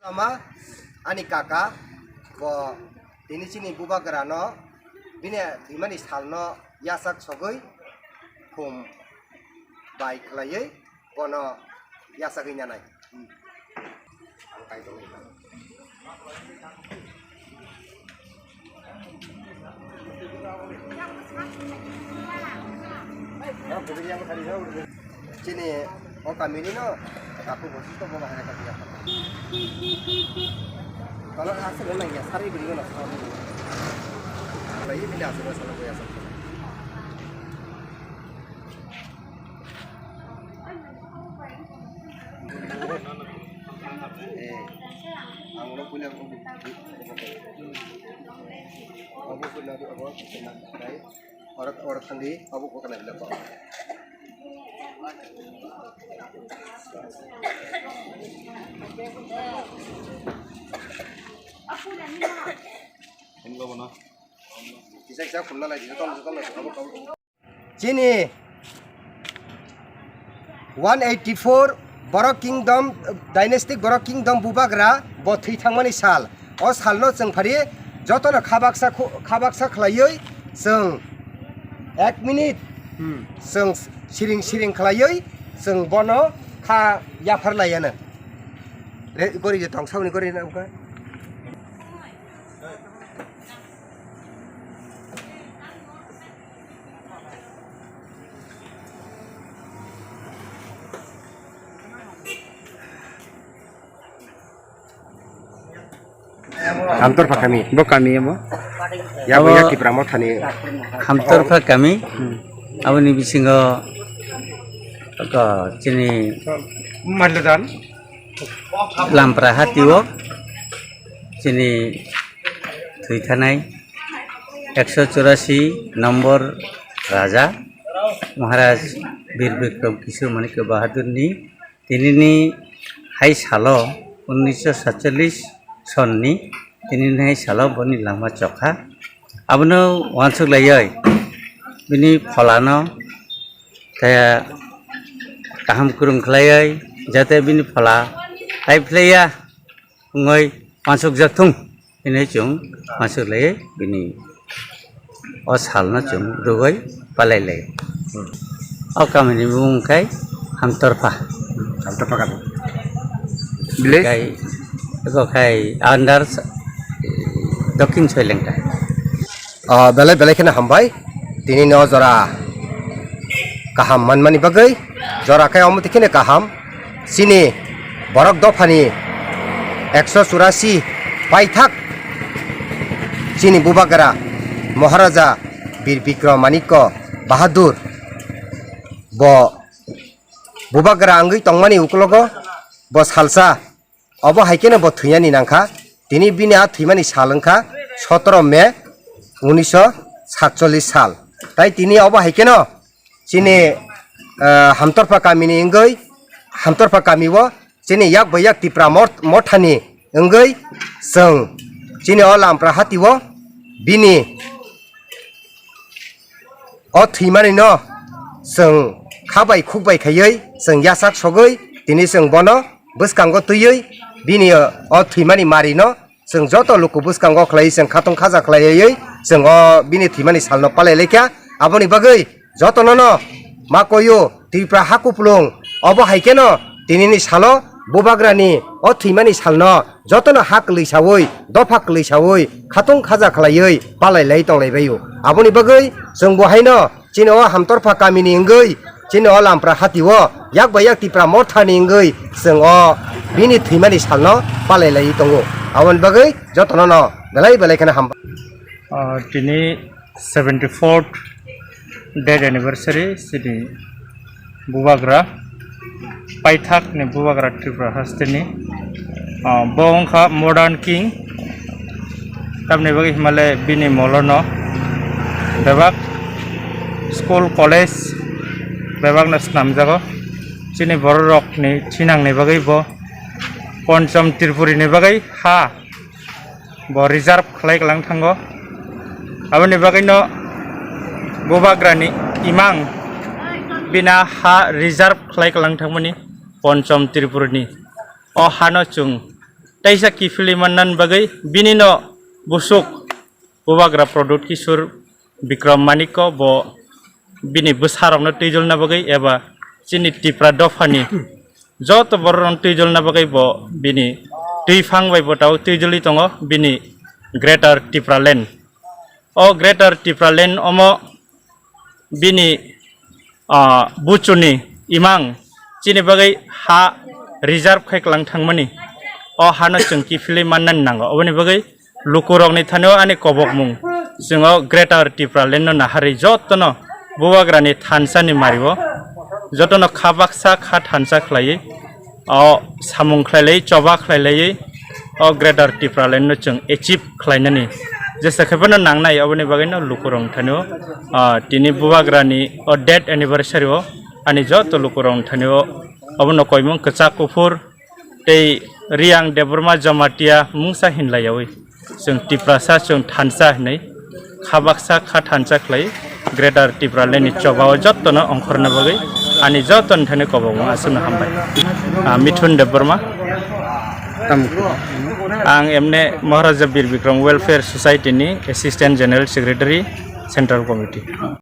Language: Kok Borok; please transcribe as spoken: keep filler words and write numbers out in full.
Tama ani kaka bo tini chini bubagrano bini thwimani salno yachak sogwi khum bai khlaiwi bono yachagwi nanai. Chini o kamini no kapu bosi to bola hai kati ya. Kalau asal nang ya sari beri no. Lagi bini asal asal ko ya. Eh, ang ulo punya aku. Aku punya aku apa? Orang orang sendiri, aku kok kena bilang kok. Kisa kisa khulna lai di, jotol jotol lai, tabuk tabuk. Chini one eighty four Borok Kingdom, Dynastic Borok Kingdom bubagra bo thwi thangmani sal. O salno chwng phari jotono khabaksa khu-, khabaksa khlaiwi chwng ek minute, hmm, chwng siring siring khlaiwi chwng bono kha yaphar laiya no. Re-, gori je tongsauni gori na wngkha. Hamtor Phakami. Bo kami amo? Yabo yak Tipra Mothani. Hamtor Phakami. Aboni bisingo ko chini Maludan. Lampra hatio chini thwithanai ekso churasi nombor Raja Maharaj Bir Bikram Kishore Manikya Bahadurni tinini hai salo unnish satchallis sonni tinini hai salo boni langma chokha. Abono uansuk laiwi bini pholano kaya kaham kwrwng khlaiwi jate bini phola hai phlaiya wngwi uansukjak thung. Hwnwi chwng uansuk lai bini o salno chwng rwgwi palai lai. O kamini bumung khai Hamtorpha. Hamtorpha kami. Village? Khai, eko khai under Dokhin Soilengta. O belai belai kheno hambai. Tini no jora kaham manmani bagwi, jora khe omo tikheno kaham. Chini borok dophani ekso churasi paithak chini bubagra Maharaja Bir Bikram Manikya Bahadur bo bubagra wngwi tongmani ukologo bo salsa. Obo hai kheno bo thwinani nangkha. Tini bini a thwimani sal wngkha sotoro May unisho satchollis sal. Tai tini obo hai kheno chini, ah, Hamtorpha kamini wngwi, Hamtorpha kami o chini yak bai yak Tipra mor-, mothani wngwi chwng chini o Lampra hati o bini o thwimani no chwng kha bai khuk bai khaiwi chwng yachak sogwi tini chwng bono bwskango twiwi bini o thwimani mari no chwng joto luku bwskango khlaiwi chwng khatong khaja khlaiwi chwng o bini thwimani salno palai laikha. Aboni bagwi jotono no ma koyo Tripura ha kupulung obo hai kheno tinini salo bubagrani o thwimani salno jotono ha kwlwi sawi, dopha kwlwi sawi, khatung khaja khlaiwi palai lai tonglai baio. Aboni bagwi chwng bo haino chini o Hamtorpha kamini wngwi, chini o Lampra hati o yak bai yak Tipra mothani wngwi chwng o bini thwimani salno palai lai tongo. Aboni bagwi jotono no belai belai kheno hambai. Ah, tini seventy fourth death anniversary chini bubagra, paithak ni bubagra Tripura hasteni. Ah, bo wngkha modern king, tamni bagwi himale bini molono bebak school, college bebakno swnamjago. Chini bororokni thinangni bagwi bo Ponchom Tripuri ni bagwi ha bo reserve khlai klang thango. Aboni bagwino bubagrani imang bina ha reserve khlai klang thangmani Ponchom Tripurani. O hano chwng taisa kiphilwi mannani bagwi bini no busuk Bubagra Pradyut Kishore Bikram Manikko bo bini bwsarokno twijolna bagwi eba chini Tipra dophani joto bororokno twijolna bagwi bo bini twiphang bai bo tabuk twijoli tongo bini Greater Tipraland. O Greater Tipraland omo bini, ah, buchuni imang chini bagwi ha reserve khai klang thangmani. O hano chwng kiphilwi mannani nango. Oboni bagwi lukurokni thani-o ani kobokmung, chwng o Greater Tipraland no naharwi jotono Bubagrani thansa ni mario jotono kha baksa kha thansa khlaiwi o samung khlailai, choba khlailaiwi o Greater Tipraland no chwng achieve khlainani jesa khe phano nangnai. Oboni bagwi no lukurok thani-o, ah, tini Bubagrani o death anniversary o ani joto lukurok thani-o obono koimung kwchak kuphur tei Riang Debbarma Jamatia mungsa hinlaiyawi chwng Tiprasa, chwng thansa hinwi kha baksa kha thansa khlai Greater Tipraland ni choba o jotono ongkhorna bagwi ani joto ni thani kobokmung aswkno hambai. Ah, Mithun Debbarma. Ang M N A Maharaja Bir Bikram Welfare Society ni Assistant General Secretary, Central Committee.